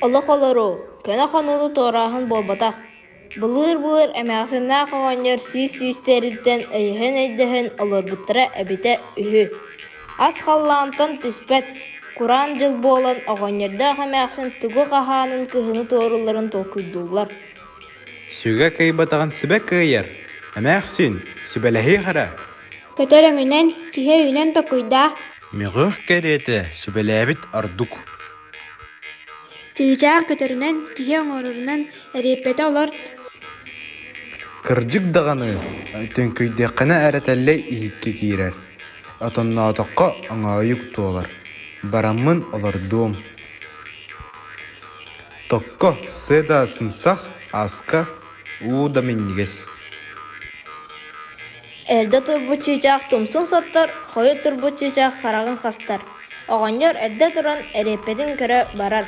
Олох олоруу, көнө хонууну туорааһын буолбатах. Былыыр-былыр эмээхсиннээх оҕонньор сүүс сүүстэриттэн өйөһөн-өйдөһөн олорбуттара эбитэ үһү. Ас халлаантан түспэт, кураан дьыл буолан оҕонньордоох эмээхсин тугу хаһаанын кыһыны туоруулларын толкуйдууллар. Сүгэ кыайбатаҕын сүбэ кыайар, эмээхсин, сүбэлэһиэх эрэ. Көтөр өҥүнэн, киһи өйүнэн токуйдаа. Мөҕүөх кэриэтэ сүбэлээбит ордук. Чыычаах көтөрүнэн, киһи оҥорорунан эриэппэтэ олорт. Кырдьык даҕаны, төҥкөйдөххүнэ эрэ тэллэй иһиккэ киирэр, отонноотоххо оҥоойук туолар, бараммын олордуом. Токко сыа да сымсах, ааска уу да минньигэс. Эрдэ турбут чыычаах тумсун соттор, хойут турбут чыычаах хараҕын хастар. Оҕонньор эрдэ туран эриэппэтин көрө барар.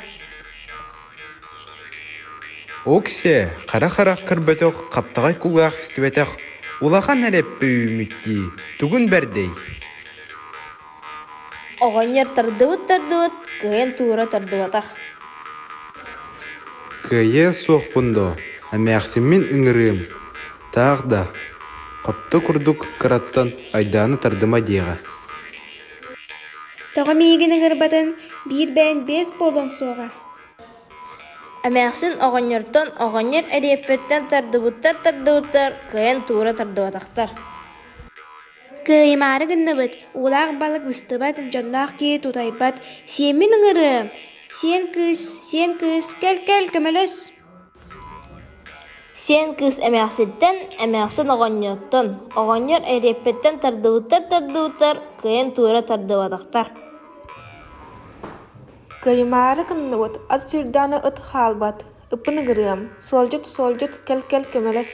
Оксиэ, хара харах көрбөтөх, хаптаҕай кулгаах истибэтэх, улахан эрэппэ үүммүт дии, тугун бэрдэй? Оҕонньор тардыбыт-тардыбыт, кыайан туура тардыбатах. Кыайыа суохпун дуо, эмээхсиммин ыҥырыым, таах да, хопто курдук кыраттан айдааны тардыма диэҕэ. Тоҕо миигин ыҥырбатын, биир бэйэн биэс буолуоҥ суоҕа. Эмээхсин оҕонньортон оҕонньор эриэппэттэн тардыбыттар-тардыбыттар, кыайан туура тардыбатахтар. Кыайымаары гынныбыт, уулаах балык быстыбат, дьонноох киһи тутайбат, сиэммин ыҥырыам, сиэн кыыс, сиэн кыыс, кэл-кэл көмөлөс Сиэн кыыс эмээхситтэн, эмээхсин оҕонньортон, оҕонньор эриэппэттэн тардыбыттар-тардыбыттар, кыайан туура тардыбатахтар. Кыайымаары гынныбыт, ат сүүрдэҕинэ ыт хаалбат, ыппын ыҥырыам, суолдьут, суолдьут, кэл-кэл көмөлөс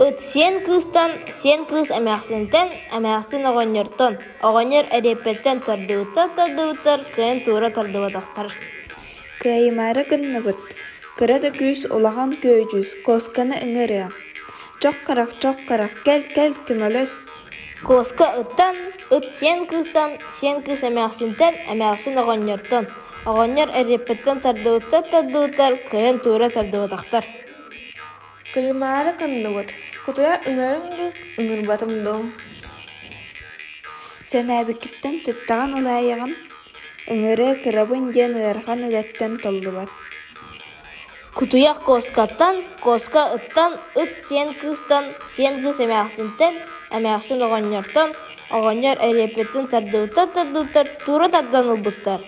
Ыт сиэн кыыстан, сиэн кыыс эмээхсинтэн, эмээхсин оҕонньортон, оҕонньор эриэппэттэн тардыбыттар-тардыбыттар, кыайан туура тардыбатахтар. Кыайымаары гынныбыт, кыра да күүс улахан күөдьүс, куосканы ыҥырыа, чох харах, чох харах, кэл-кэл көмөлөс Куоска ыттан, ыт сиэн кыыстан, сиэн кыыс эмээхсинтэн, эмээхсин оҕонньортон, оҕонньор эриэппэттэн тардыбыттар-тардыбыттар, кыайан туура тардыбатахтар. Кыйымаары гынныбыт, кутуйах ыҥырарым дуу, ыҥырбатым дуу Сэнээбиккиттэн сыттаҕын ылаайаҕын, ыҥырыа кырабын диэн ыарахан үлэттэн толлубат. Кутуйах куоскаттан, куоска ыттан, ыт сиэн кыыстан, сиэн кыыс эмээхсинтэн, эмээхсин оҕонньортон, оҕонньор эриэппэтин тардыбыттар-тардыбыттар, туура тардан ылбыттар.